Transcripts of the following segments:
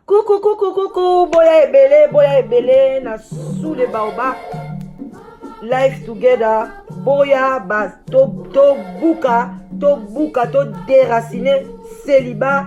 Coucou, coucou, coucou, boya ebele, boya ebele, na sous les baobabs, life together, boya, ba, to, to buka, to buka, to déraciner, célibat,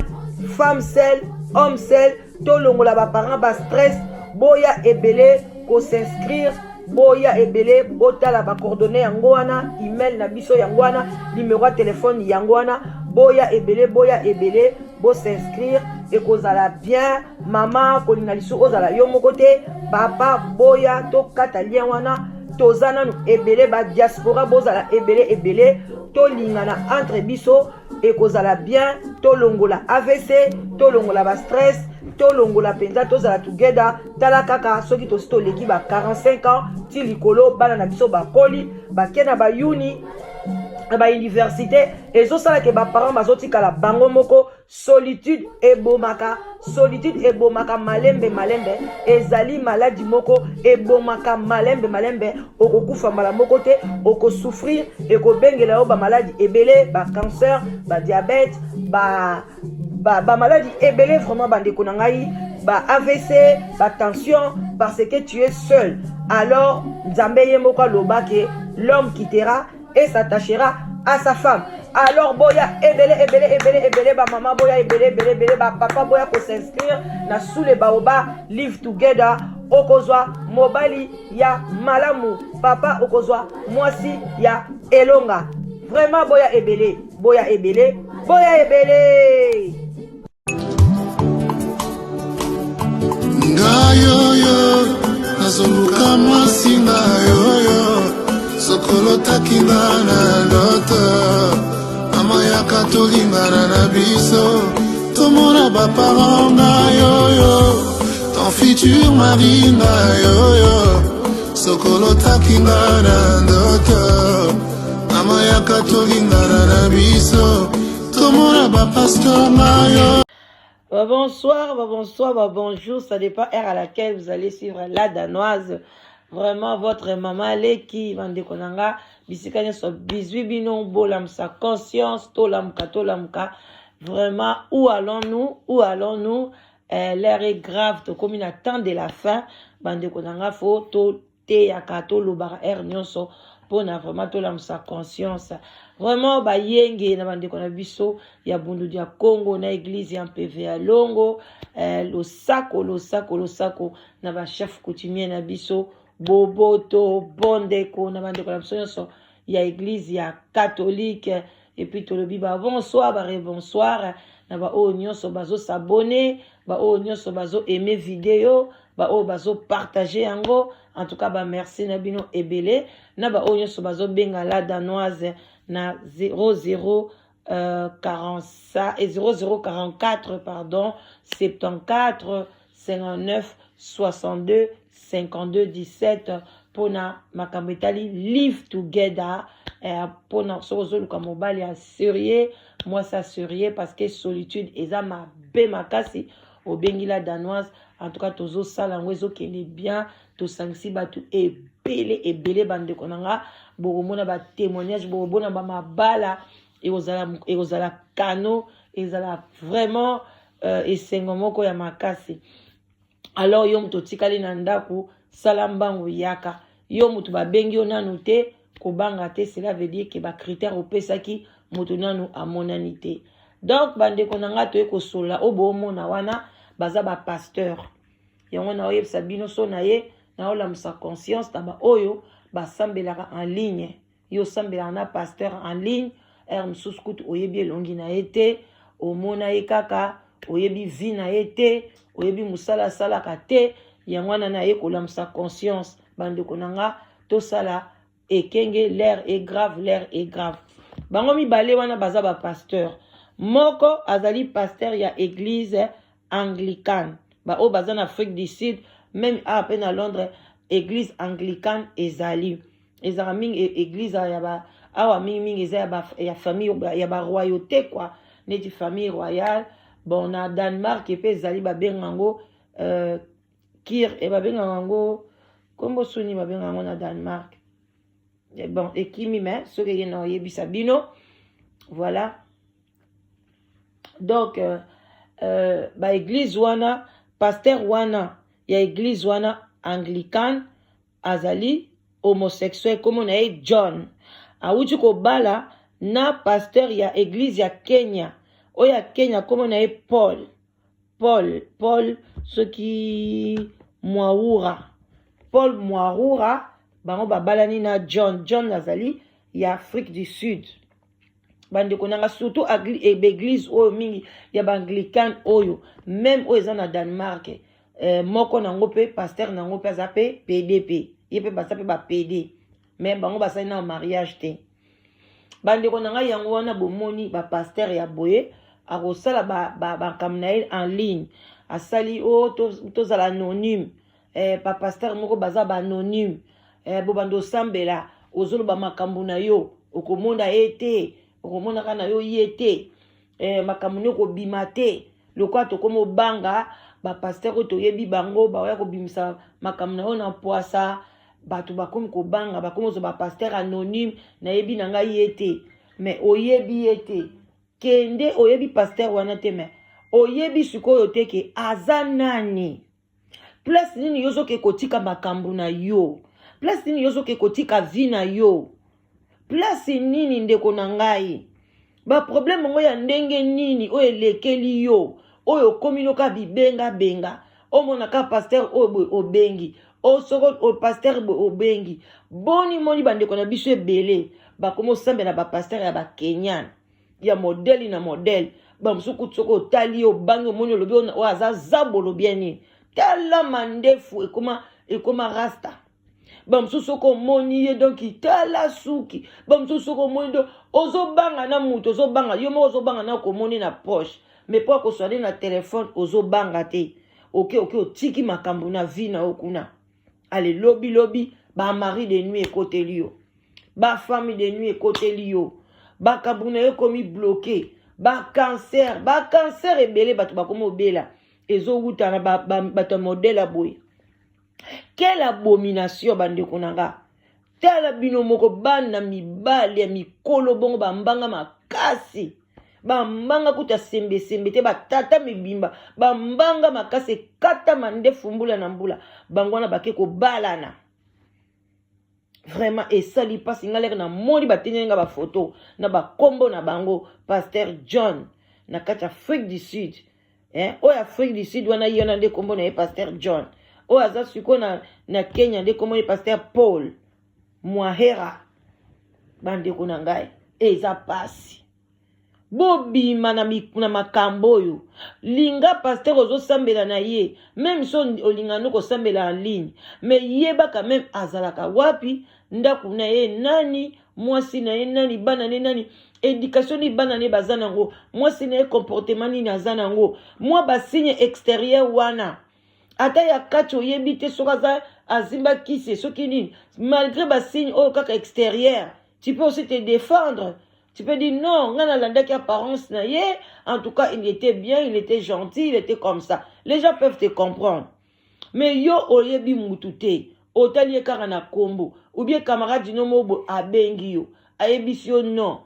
femme seule, homme seul, to longola ba parents, ba stress, boya ebele, ko s'inscrire, boya ebele, botala ba coordonnées yango wana, email na biso yango wana, numéro ya téléphone yango wana, boya ebele, boya ebele, bo s'inscrire ekozala bien. Mama kolinga lisusu ozala yo moko te, papa boya tokata lien wana, toza nanu ebele, ba diaspora bozala ebele ebele, tolingana entre biso, ekozala bien. Tolongola AVC, tolongola ba stress, tolongola mpenza, tozala together. Tala kaka soki tosi toleki ba 45 ans ti likolo, bana na biso bakoli, bake na bayuni na bauniversité, ezosala ke baparent bazotikala bango moko. Solitude ebomaka, solitude ebomaka malembe malembe, ezali maladi moko ebomaka malembe malembe. Okokufa mbala moko te, okosouffrir, ekobengela yo bamaladi ebele, bacancer, badiabète, ba bamaladi ebele. Vraiment bandeko na ngai, ba AVC, batension, parce que tu es seul. Alors Nzambe ye moko aloba ke l'homme quittera et s'attachera à sa femme. Alors boya ebele ebele ebele ebele, bamama boya ebele ebele ebele, bapapa boya kos'inscrire na sous le baobab live together. Okozwa mobali ya malamu, papa okozwa mwasi ya elonga. Vraiment boya ebele, boya ebele, boya ebele. Ngai oyo nazoluka mwasi, ngai oyo sokolotaki nga na ndoto, mama yaka tolingana na biso, tomona baparent. Ngai oyo ton futur mari, ngai oyo sokolotaki nga na ndoto, mama yaka tolingana na biso, tomona bapasteur. Ngai oyo. Bah, bonsoir, bah, bonsoir, bah, bonjour, ça dépend heure à laquelle vous allez suivre la Danoise. Vraiment, votre maman leki, bandeko na nga, bisika nyonso bizwi bino, bolamusa conscience, tolamuka, tolamuka. Vraiment, où allons-nous? Où allons-nous? L'heure est grave, tokomi na temps de la fin. Bandeko na nga, faut toteyaka, tolobaka heure nyonso mpona vraiment tolamusa conscience. Vraiment bayenge na bandeko na biso ya Bundu ya Congo na église ya Mpeve ya Longo, losako, losako, losako na bachef coutumier na biso, boboto bondeko na bandeko na biso nyonso ya église ya catholique. Et puis tolobi ba bonsoir, ba bonsoir na baoyo nyonso bazos'abonner, baoyo nyonso bazoaimer video, baoyo bazopartager yango. En tout cas bamerci na bino ebele, na baoyo nyonso bazobenga la Danoise na 00 45 et 0044, pardon, 74 59 62 52 17 mpona makambo etali live together, mpona soki ozoluka mobali ya sérieux, mwasi ya sérieux, parce que solitude eza mabe makasi. Obengi la Danoise. En tout cas tozosala yango, ezokende bien, tosangisi bato ebele ebele. Bandeko na nga, bokomona batémoignage, bokomona bamabala ekozala kano, ezala vraiment esengo moko ya makasi. Alors yo moto otikali na ndako, sala mbangu, yaka. Yo moto babengi yo nanu te, kobanga te, cela veut dire ke bacritère opesaki moto nanu amonani te. Donc bandeko na ngai, toye kosolola. Oyo boomona wana baza bapasteur. Yango naoyebisa bino so na ye, naolamusa conscience na baoyo basambelaka en ligne. Yo osambelaka na pasteur en ligne, heure mosusu kutu oyebi elongi na ye te, omona ye kaka, oyebi vie na ye te, oyebi mosala asalaka te. Yango wana naye kolamusa conscience, bandeko na nga, tosala ekenge. L'heure est grave, l'heure est grave. Bango mibale wana baza bapasteur. Moko azali pasteur ya église anglicane. Baoyo baza na Afrique du Sud, même awa mpe na Londres, église anglicane ezali, ezalaka mingi église ya ba awa mingimingi, eza ya famille ya baroyauté quoi, neti famille royale. Bon, na Danemark mpe ezali, babenga yango kir e babengaka yango nkombo soni, babengaka yango na Danemark. Bon, ekimi, mais soki eye na oyebisa bino. Voilà, donc baéglise wana, pasteur wana ya église wana anglicane azali homosexuel, nkombo na ye John. Awuti kobala na pasteur ya église ya Kenya. Oyo ya Kenya, nkombo na ye Paul soki Mwaura, Paul Mwaura. Bango babalani na John. John azali ya Afrique du Sud. Bandeko nanga, surtout baéglise oyo mingi ya baanglicane oyo, même oyo eza na Danemark, moko nango mpe, pasteur nango mpe aza mpe pdp, ye mpe baza mpe bapd, mais bango basali na mariage te. Bandeko na ngai, yango wana bomoni bapasteur ya boye akosala makambo na ye en ligne, asali o tozala anonyme. Bapasteur moko baza baanonyme. Bobanda osambela, ozoloba makambo na yo, okomona ye te, okomonaka na yo ye te, makambo ni okobima te. Lokola tokómi obanga bapasteur oyo toyebi bango baoya kobimisa makambo na yo na poasa, bato bakomi kobanga, bakomi kozwa bapasteur anonyme. Nayebi na ngai ye te, mais oyebi ye te, kende oyebi pasteur wana te, mais oyebi sikoyo te ke aza nani. Place nini yo ozoke kotika makambo na yo? Place nini yo ozoke kotika vie na yo? Place nini, ndeko na ngai? Baproblème yango ya ndenge nini oyo elekeli yo, oyo okomi noka bibengabenga, omonaka pasteur oyo boye obengi, soko pasteur boye obengi? Boni moni bandeko na biso ebele bakomi osambela bapasteur ya bakenyan ya modèle na modèle. Bamosusu kutu soki otali ye, obangi, omoni, olobi oyo aza zabo, olobi ya nini? Tala mandefu ekoma rasta. Bamosusu soki omoni ye, donc tala suki. Bamosusu soki omoni, do ozobanga na moto, ozobanga yo moko, ozobanga na komoni na poche, mais mpo akoswane na telefone ozobanga te. Oke otiki makambo na vie na yo kuna. Ale lobilobi bamari de nuit ekoteli yo, bafemme de nuit ekoteli yo, bakambo na yo ekomi bloqué, bacancer, bacancer ebele bato bakomi obela ezowuta na bato ya modèle ya boye. Quelle abomination! Bandeko na nga, tala bino moko, bana mibali ya mikolo bongo, bambanga makasi, bambanga kuta sembesembe te, batata mibimba, bambanga makasi ekata mandefu mbula na mbula, bango wana bake kobalana. Vraiment esali mpasi. Ngai lere namoni batindeli nga bafoto na bakombo na bango, pasteur John na kati ya Afrique du Sud, eh? Oyo Afrique du Sud wana, ye wana nde kombo na ye pasteur John. Oyo aza sikoyo na Kenya nde kombo na ye pasteur Paul Mwahera. Bandeko na ngai, eza pasi. Bobima na makambo oyo. Linga pasteur ozosambela na ye, même so olinga no kosambela en ligne, mais yebaka même azalaka wapi, ndako na ye nani, mwasi na ye nani, bana ne nani, éducation nini bana ne baza nango, mwasi na ye comportement nini aza nango. Mwa basigne extérieur wana, ata ya kati oyebi te soki aza azimba kisi soki nini, malgré basigne oyo kaka extérieur, tu peux aussi te défendre. Tu peux dire: non, nga nalandaki apparence na ye, en tout cas il était bien, il était gentil, il était comme ça. Les gens peuvent te comprendre. Mais yo oyebi mutu te, otali ye kaka na kombo, ou bien camarade no moko boye abengi yo, ayebisi yo: non,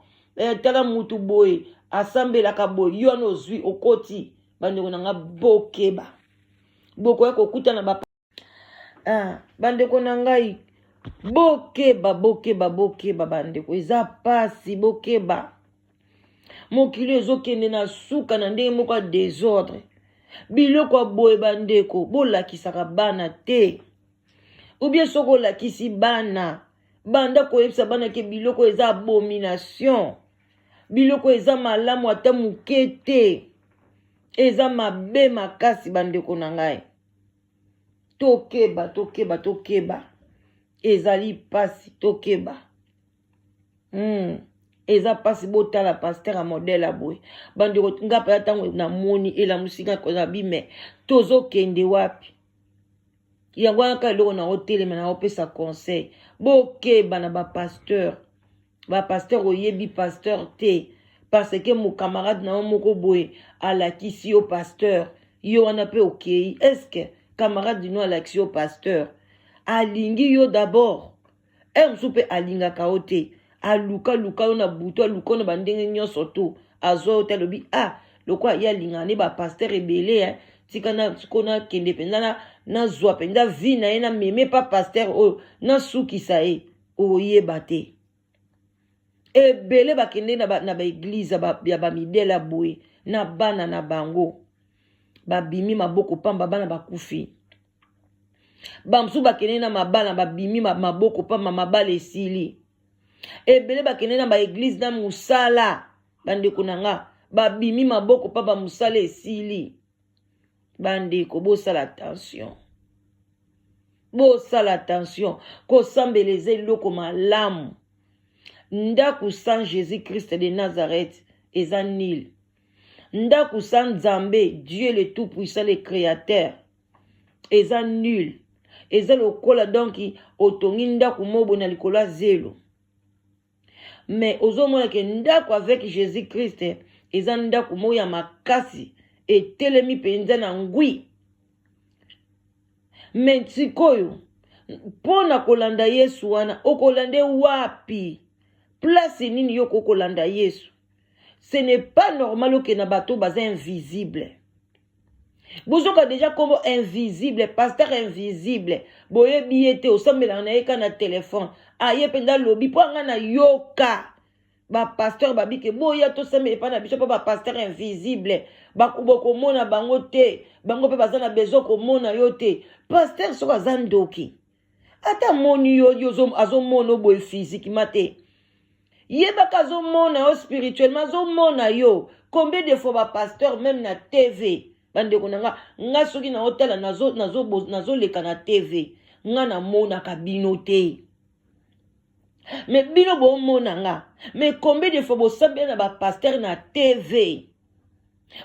tala mutu boye asambelaka boye. Yo wana ozwi, okoti. Bandeko na nga, bokeba, bokoya kokutana ba. Ah, bandeko na ngai, bokeba, bokeba, bokeba. Bandeko, eza pasi, bokeba. Mokili ezokende na suka na ndenge moko ya désordre. Biloko ya boye, bandeko, bolakisaka bana te. Ou bien soki olakisi bana, banda koyebisa bana ke biloko eza abomination, biloko eza malamu ata moke te, eza mabe makasi. Bandeko na ngai, tokeba, tokeba, tokeba. Ezali pasi, tokeba. Eza mpasi. Botala pasteur ya modèle ya boye. Bandeko, nga mpenza ntango namoni, elamusi nga koza bime. Tozokende wapi? Yango wana kaka eloko na otelema na opesa conseil: bokeba na bapasteur. Bapasteur, oyebi pasteur te. Parce que mo camarade na yo moko boye alakisi yo pasteur, yo wana mpe okei. Est-ce que camarade no alakisi yo pasteur alingi yo d'abord? Heure mosusu mpe alingaka yo te, alukaluka yo na butu, aluka yo na bandenge nyonso to azwa yo te, alobi ah, lokola ye alingaka nde bapasteur ebele eh, tika na sikoyo nakende mpenza nazwa mpenza vie na ye, nameme pa pasteur oyo, nasukisa ye. Oyeba te, ebele bakende na baeglize ya bamidele ya boye na bana na bango, babimi maboko pamba, bana bakufi. Bamosusu bakende na mabala, babimi maboko pamba, mabala esili. Ebele bakende na baeglize na mosala, bandeko na nga, babimi maboko pamba, mosala esili. Bandeko, bosala attention, bosala attention. Kosambela eza eloko malamu. Ndako sans Jésus Christ de Nazareth eza nil. Ndako sans Nzambe, Dieu le tout puissant, le créateur, eza nul. Eza lokola donc otongi ndako moko na likolo ya zelo. Mais ozomona ke ndako avec Jésus Christ eza ndako moko ya makasi, etelemi mpenza na ngwi. Mais sikoyo, mpo na kolanda Yesu wana, okolanda wapi? Place nini yo kokolanda Yesu? Ce n'est pas normal okende na bato baza invisible. Bozoka deja nkombo invisible, pasteur invisible, boyebi ye te, osambelaka na ye ka na telefone. Aye mpenza alobi mpo anga nayoka bapasteur babike boya tosambela epai na biso, mpo bapasteur invisible bokomona bango te, bango mpe baza na besoin komona yo te. Pasteur soki aza ndoki, ata amoni yo, azomona boye physiquement te, yebaka azomona yo spirituellement, azomona yo. Combien de fois bapasteur même na TV, bandeko na nga, nga soki naotala, nazoleka na TV, nga namonaka bino te, mais bino bomona nga. Mais combien de fois bosambeli na bapasteur na TV?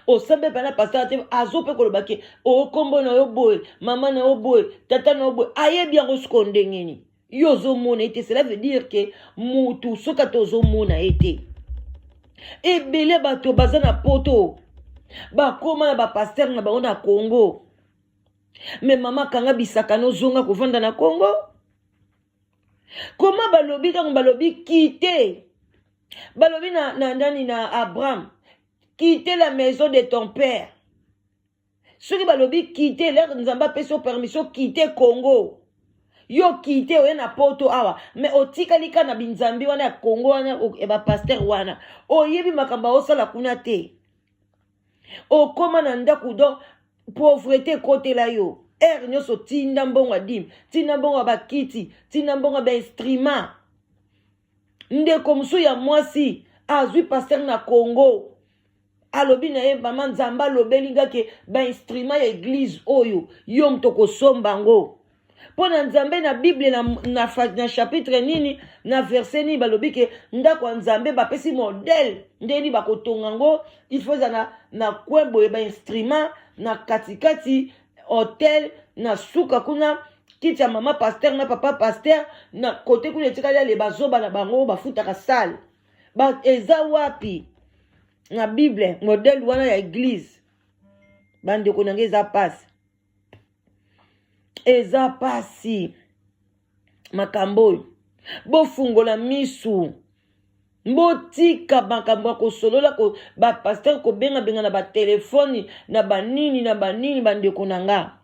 Osambeli mpe na pasteur na TV, azo mpe koloba ke okombo na yo boye, mama na yo boye, tata na yo boye, ayebi yango. Sikoyo ndenge nini yo ozomona ye te? Cela veut dire ke mutu soki ata ozomona ye te. Ebele bato baza na Poto bakóma na bapasteur na bango na Congo. Mais mama, kanga bisaka, nozonga kovanda na Congo. Koma balobi, ntango balobi quitte, balobi na nani, na Abraham: "Quitte la maison de ton père." Soki balobi quitte, l'heure Nzambe apesi yo permission quitte Congo, yo quitte, oye na Poto awa, mais otikali kaka na binzambi wana ya Congo wana ya bapasteur wana. Oyebi makambo aosala kuna te. Okóma na ndako, donc pauvreté ekotela yo. Heure nyonso tinda mbongo ya dîme, tinda mbongo ya bakiti, tinda mbongo ya bainstrument. Ndeko mosusu ya mwasi azwi pasteur na Congo, alobi na ye: "Mama, Nzambe alobeli nga ke bainstrument ya église oyo, yo moto kosomba yango." Mpo na Nzambe, na Bible, na chapitre nini, na verset nini, balobi ke ndako ya Nzambe bapesi modèle ndeni bakotonga yango, il faut eza na coin boye bainstrument, na katikati autel, na suka kuna kiti ya mama pasteur na papa pasteur, na kote kuna etikali ale bazoba na bango bafutaka salle ba, eza wapi na Bible modèle wana ya église? Bandeko na ngai, eza pasi, eza pasi makambo oyo. Bofungola misu, botika makambo ya kosolola bapasteur, kobengabenga na batelefone, na banini na banini. Bandeko na nga,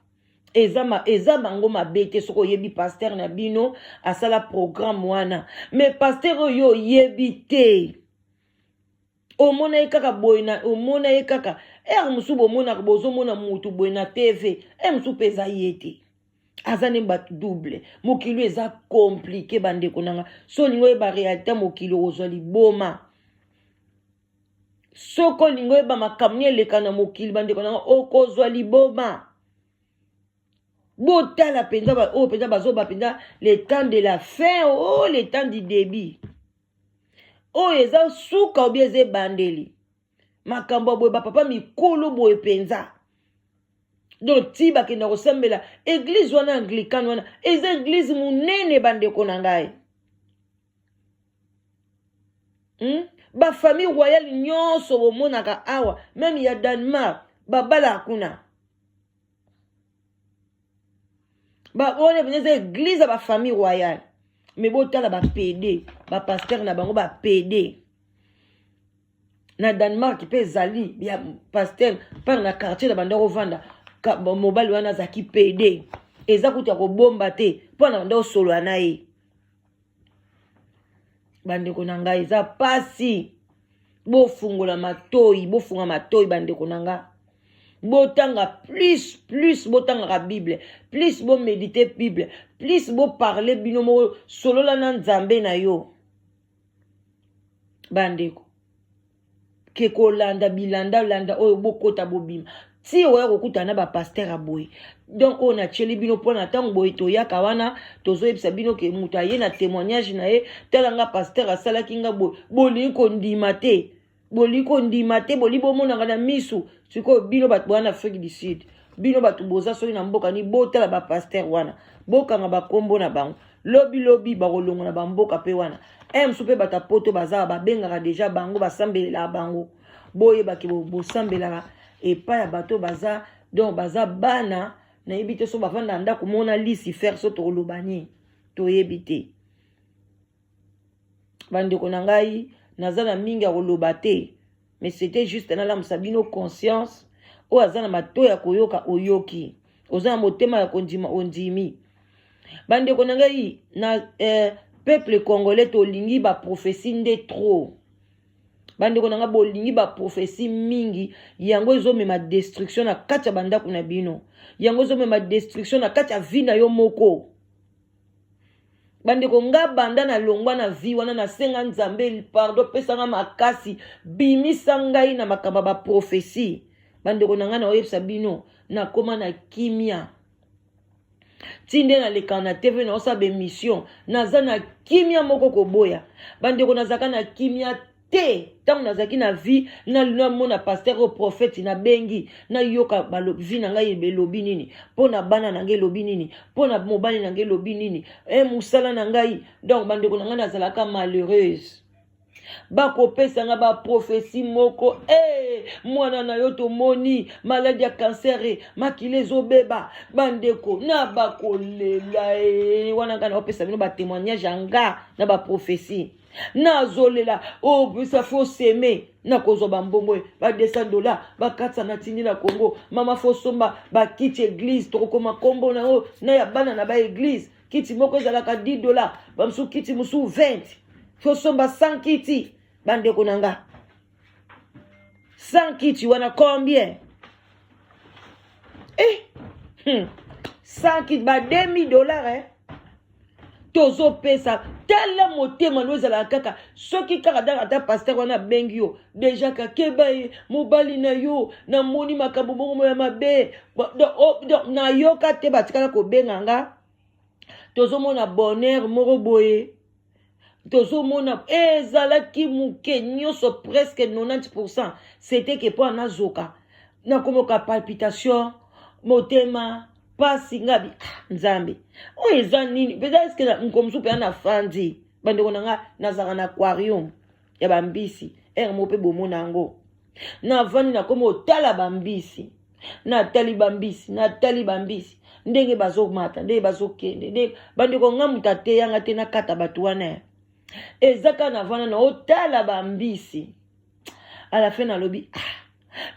eza bango mabe te soki oyebi pasteur na bino asala programme wana. Mais pasteur oyo oyebi te, omona ye kaka boye na omona ye kaka heure mosusu, bomonaka, bozomona mutu boye na TV, heure mosusu mpe eza ye te, aza nde bato double. Mokili eza compliqué, bandeko na nga. So olingi oyeba réalité mokili, okozwa liboma. Soki olingi oyeba makambo nini eleka na mokili, bandeko na nga, okozwa liboma. Botala mpenza oyo mpenza bazoba mpenza, le temps de la fin o oh, le temps du début. Oyo eza suka obi eza ebandeli. Makambo ya boye, bapapa mikolo boye mpenza, donc ti bakenda kosambela église wana anglicane wana, eza église monene, bandeko na ngai. Bafamille royale nyonso bomonaka awa, meme ya Danemark, babalaka kuna. Wana mpenza eza eglise ya bafamille royale. Me botala bapede, bapaster na bango bapede. Na Danemark mpe ezali ya paster par na quartier na banda kovanda, mobali wana azalaki pede, eza kutu ya kobomba te mpo na banda kosolola na ye. Bandeko na ngai, eza pasi. Bofungola matoi, bofunga matoi, bandeko na ngai. Botanga plus, plus botangaka Bible, plus bomedite Bible, plus boparle bino moko, solola na Nzambe na yo. Bandeko, ke kolanda bilandalanda oyo bokota bobima ti oya kokutana na bapaster ya boye. Donc oyo natieli bino mpona ntango boye toyaka wana, tozoyebisa bino ke moto aye na témoignage na ye: tala nga, paster asalaki nga boye. Bolingi kondima te, bolingi kondima te, bolingi bomonaka na misu. Sikoyo bino bato boya na Afrique du Sud, bino bato boza soki na mboka ni, botala bapaster wana, bokanga bakombo na bango. Lobilobi bakolongo na bamboka mpe wana e mosusu mpe bato ya poto baza, babengaka deja bango, basambelelaka bango. Boyebaki bosambelaka epai ya bato baza, donc baza bana, nayebi te so bavanda na ndako mona Lucifer, so tokoloba nini, toyebi te. Bandeko na ngai, naza na mingi ya koloba te, mais c'était juste nalamusa bino conscience. Oyo aza na matoi ya koyoka, oyoki. Oza na motema ya kondima, ondimi. Bandeko na ngai, na peuple congolais, tolingi baprophétie nde trop. Bandeko na ngai, bolingi baprophétie mingi, yango ezomema destruction na kati ya bandako na bino, yango ezomema destruction na kati ya vie na yo moko. Bandeko, nga banda nalongwa na vie wana, nasenga Nzambe pardon, pesanga makasi, bimisa ngai na makambo ya baprophétie. Bandeko na ngai, naoyebisa bino, nakóma na kimia. Ti nde nalekaka na TV, naosala baémission, naza na kimia moko koboya. Bandeko, nazalaka na kimia te ntango nazalaki na vie. Namona paster oyo prophète, nabengi, nayoka vie na ngai elobi nini, mpo na bana na ngai elobi nini, mpo na mobali na ngai elobi nini, mosala na ngai. Donc bandeko na ngai, nazalaka malheureuse. Bakopesa nga baprophétie moko: e mwana na yo, tomoni maladi ya cancer, makila ezobeba. Bandeko, na bakolela e wana, ngai naopesa bino batémoignage ya nga na baprophétie. Nazolela opesa faut semer, nakozwa bambongo ba 200 $, bakatisa, natindi na Congo. Mama, faut somba bakiti église, tokokoma nkombo na yo na ya bana na baéglise. Kiti moko ezalaka 10 $, bamosusu kiti mosusu 20. Faut somba 100 kiti. Bandeko na nga, 100 kiti wana combien? 100 kiti ba 2000 $, eh? Tozopesa, tala motema no ezalaka kaka soki kaka daka ata paster wana abengi yo deja, kakeba ye mobali na yo, namoni makambo moko ya mabe. Donc nayoka te, batikala kobenga nga, tozomona bonheur moko boye, tozomona ezalaki moke nyonso, presque 90 %. C'était ke mpo nazoka, nakomoka palpitation, motema pasi. Ngabi: ah, Nzambe, oyo eza nini mpenza? Eske moko mosusu mpenza nafandi? Bandeko na nga, nazalaka na aquarium ya bambisi ere moko mpe bomona yango. Navandi, nakomi otala bambisi, natali bambisi, natali bambisi ndenge bazomata, ndenge bazokende, ndenge. Bandeko, nga moto ateyanga te, nakata bato wana. Eza kaka navanda na otala bambisi. À la fin nalobi: ah,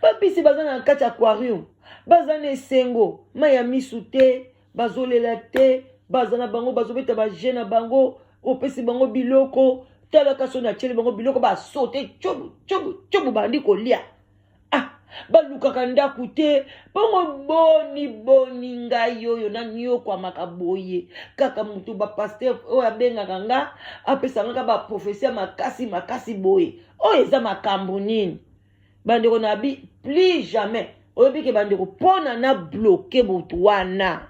bambisi baza na kati ya aquarium, baza na esengo, mai ya misu te, bazolela te, baza na bango, bazobeta baje na bango. Opesi bango biloko, talaka so natieli bango biloko, basote cubu cubu cubu, bandi kolia. Ah, balukaka ndako te. Bongo boni boni ngai oyo nanyokwamaka boye? Kaka motu bapaster oyo abengaka nga, apesanga kaka baprophétie ya makasi makasi boye, oyo eza makambo nini? Bandeko na bi, plus jamais. Oyebi ke bandeko, mpona na bloquer motu wana,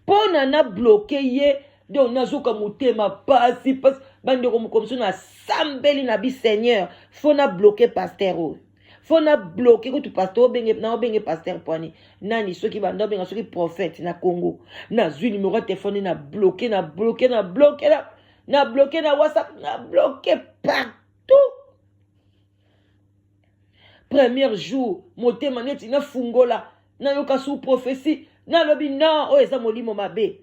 mpona na bloquer ye, donc nazoka motema pasi pasi. Bandeko, mokomiso nasambeli na bi: Seigneur, faut na bloquer paster oyo, faut na bloquer kutu paster obenge na obenge paster poani nani, soki banda obenga soki prophète na Congo. Nazwi numéro ya telefone, na bloquer, na bloquer, na bloquer, na bloquer na WhatsApp, na bloquer partout. Premier jour, motema neti nafungola, nayoka su prophétie, nalobi non, oyo eza molimo mabe.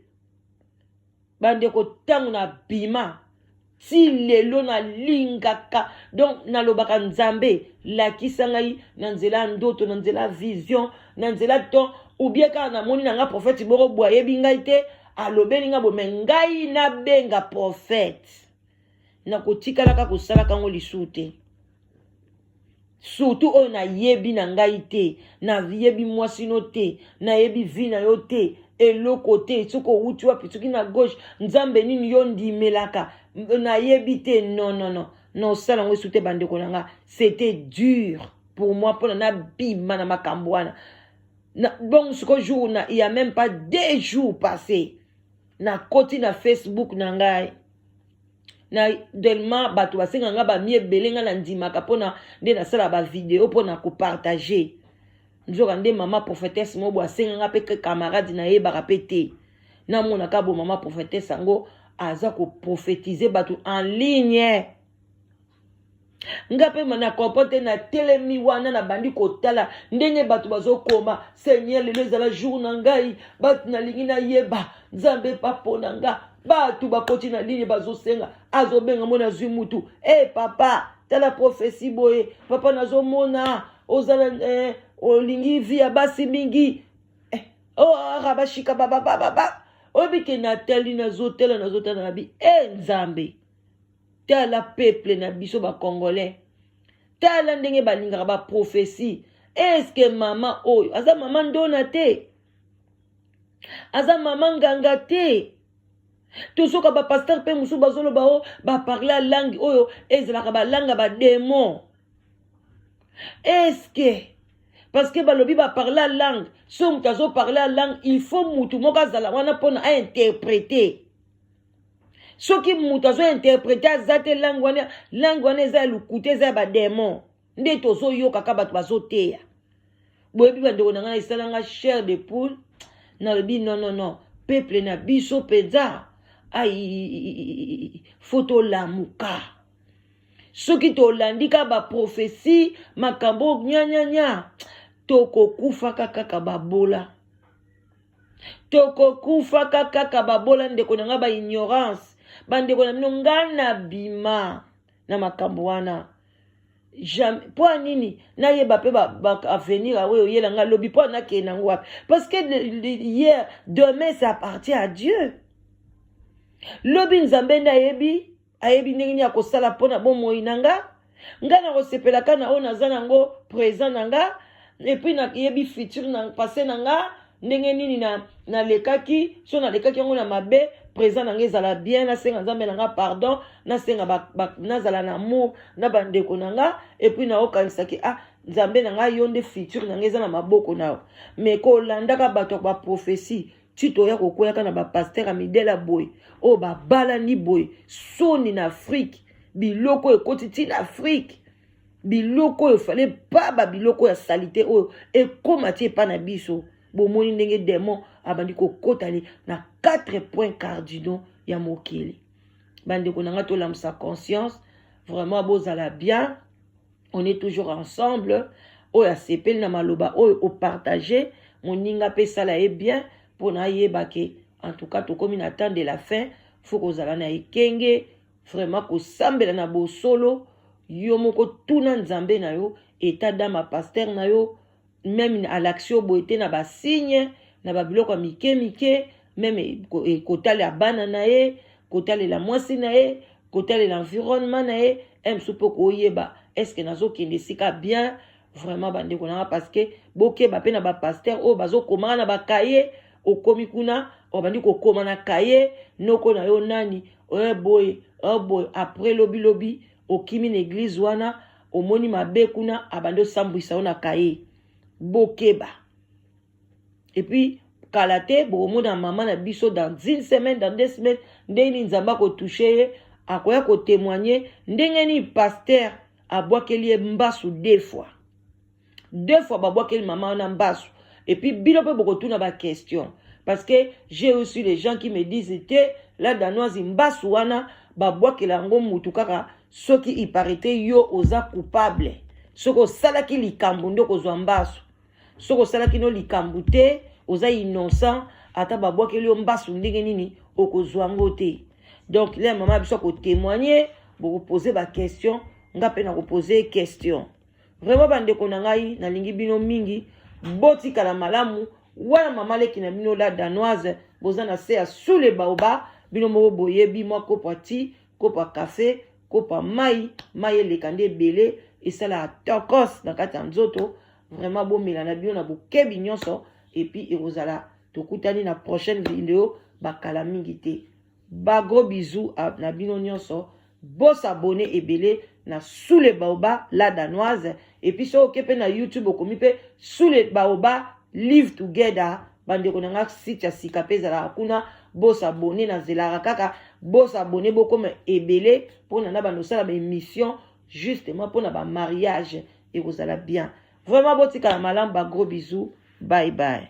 Bandeko, ntango nabima ti lelo nalingaka, donc nalobaka: Nzambe, lakisa ngai na nzela ya ndoto, na nzela ya vision, na nzela to ou bien kaka namoni na nga prophète moko boye, ayebi ngai te, alobeli ngai boye. Me ngai nabenga prophète, nakotikalaka kosalaka yango lisusu te, surtout oyo nayebi na ngai te, nayebi mwasi no te, nayebi vie na yo te, eloko te, soki owuti wapi, soki na gauche, Nzambe nini yo ndimelaka, nayebi te. Non, non, non, non, osala yango esu te. Bandeko na nga, c'était dur pour moi mpona nabima na makambo wana. Bon, siko jour na, il y a même pas 2 jours passé, nakoti na Facebook na ngai na tellement bato basenga nga bami ebele, nga na ndimaka mpona nde nasala bavideo mpona kopartager. Nzoka nde mama prophétesse moko boye asenga nga mpe camarade, nayebaka mpe te. Namonaka bo mama prophétesse yango aza koprophétiser bato en ligne. Nga mpe na comprendre te. Natelemi wana, nabandi kotala ndenge bato bazokoma: "Seigneur, lelo ezala jour na ngai, bato nalingi nayeba Nzambe papo na nga." Bato bakoti na ligne, bazosenga, azobenga mo, nazwi mutu: "E papa, tala prophétie boye, papa, nazomona ozala olingi vie ya basi mingi." Oh, rabashika babababa, oyebi ke natali, nazotala, nazotala na bi e Nzambe, tala peuple na biso bacongolais, tala ndenge balingaka baprophétie. Eske mama oyo aza mama ndona te, aza mama nganga te? Tozoka bapasteur mpe mosusu bazoloba o baparler langue oyo ezalaka balangue ya badémon. Eske parce que balobi baparler langue, so moto azoparler langue, il faut mutu moko azala wana mpona ainterpréter. Soki moto azointerpréter aza te, langue wana, langue wana eza ya lokuta, eza ya badémon. Nde tozoyokaka bato bazoteya. Boyebi, bandeko na ngai, esalanga chair de poule. Nalobi: "Non, non, non, peuple na biso mpenza, ai, faut tolamuka." Soki tolandi kaka baprophétie, makambo nyanyanya, tokokufaka kaka babola, tokokufaka kaka babola. Ndeko na ngai, baignorance, bandeko na bino, ngai na bima na makambo wana jamais. Mpo ya nini? Nayeba mpe baavenir oyo oyela ngai lobi, mpo nakende yango wapi? Parce que hier, demain, ça appartient à Dieu. Lobi Nzambe nde ayebi, ayebi ndenge nini akosala mpona bomoi na nga. Ngai nakosepelaka na oyo naza nango présent na nga, et puis nayebi futur na passé na nga ndenge nini nalekaki. So nalekaki yango na mabe, présent na nga ezala bien. Nasenga Nzambe na nga pardon, nasenga nazala na amour na bandeko na nga, et puis naokanisaki: "Ah, Nzambe na ngai, yo nde futur na ngai eza na maboko na yo." Mais kolandaka bato ya baprophétie, ti toya kokweyaka na bapasteur ya midele boye, oyo babalani boye, soni na Afrique. Biloko oyo ekoti ti na Afrique, biloko oyo efale pa babiloko ya saleté oyo ekóma ti epa na biso. Bomoni ndenge démon abandi kokota na quatre points cardinaux ya mokili. Bandeko na ngai, tolamusa conscience. Vraiment, bozala bien, on est toujours ensemble. Oyo asepeli na maloba oyo, opartager moninga mpe esala ye bien, mpona ayeba ke en tout cas tokómi na temps de la fin. Faut kozala na ekenge, vraiment kosambela na bosolo. Yo moko tuna Nzambe na yo, état d'âme ya pasteur na yo, même alakisi yo boye te, na basigne, na babiloko ya mike mike, même kotalela bana na ye, kotalela mwasi na ye, kotalela environnement na ye mosusu, mpo koyeba est-ce nazokende esika bien. Vraiment, bandeko nanga, parce que bokeba mpe na bapasteur oyo bazokomaka na bakaye. Okomi kuna, obandi kokoma na kaye noko na yo nani oyo boye, oyo boye. Après lobilobi okimi na église wana, omoni mabe kuna, abandi osambwisa yo na kaye. Bokeba. Et puis kala te, bokomona mama na biso dans une semaine, dans 2 semaines, ndenge nini Nzambe akotoucher ye, akoya kotémoigner ndenge nini pasteur abwakeli ye mbasu deux fois. Deux fois babwakeli mama wana mbasu. Et puis bino mpe bokotuna baquestion, parce que j'ai reçu les gens qui me disent te: "La Danoise, mbasu wana babwakela yango mutu kaka soki ipare te yo oza coupable." Soki osalaki likambo nde okozwa mbasu. Soki osalaki no likambo te, oza innocent, ata babwakeli yo mbasu ndenge nini, okozwa yango te. Donc le mama biso akotémoigne, bokopose baquestion, nga mpe nakopose question. Vraiment bandeko na ngai, nalingi bino mingi, botikala malamu. Wana mama leki na bino la Danoise, boza na se ya sous le baobab. Bino moko boyebi, mwa kopo ya ti, kopo ya kafe, kopo ya mai. Mai eleka nde ebele, esalaka tokos na kati ya nzoto. Vraiment bomela na bino na bokebi nyonso, et puis ekozala. Tokutani na prochaine video, bakala mingi te. Bagros bisous na bino nyonso. Bos'abonner ebele na Sous le Baobab la Danoise, et puis soki oke mpe na YouTube, okomi mpe Sous le Baobab Live Together. Bandeko na nga, site ya sika mpe ezalaka kuna. Bos'abonner, nazelaka kaka bos'abonner, bokoma ebele mpona na bando osala baémission justement mpona bamariage, ekozala bien. Vraiment botikala malamu, bagros bisous, bye bye.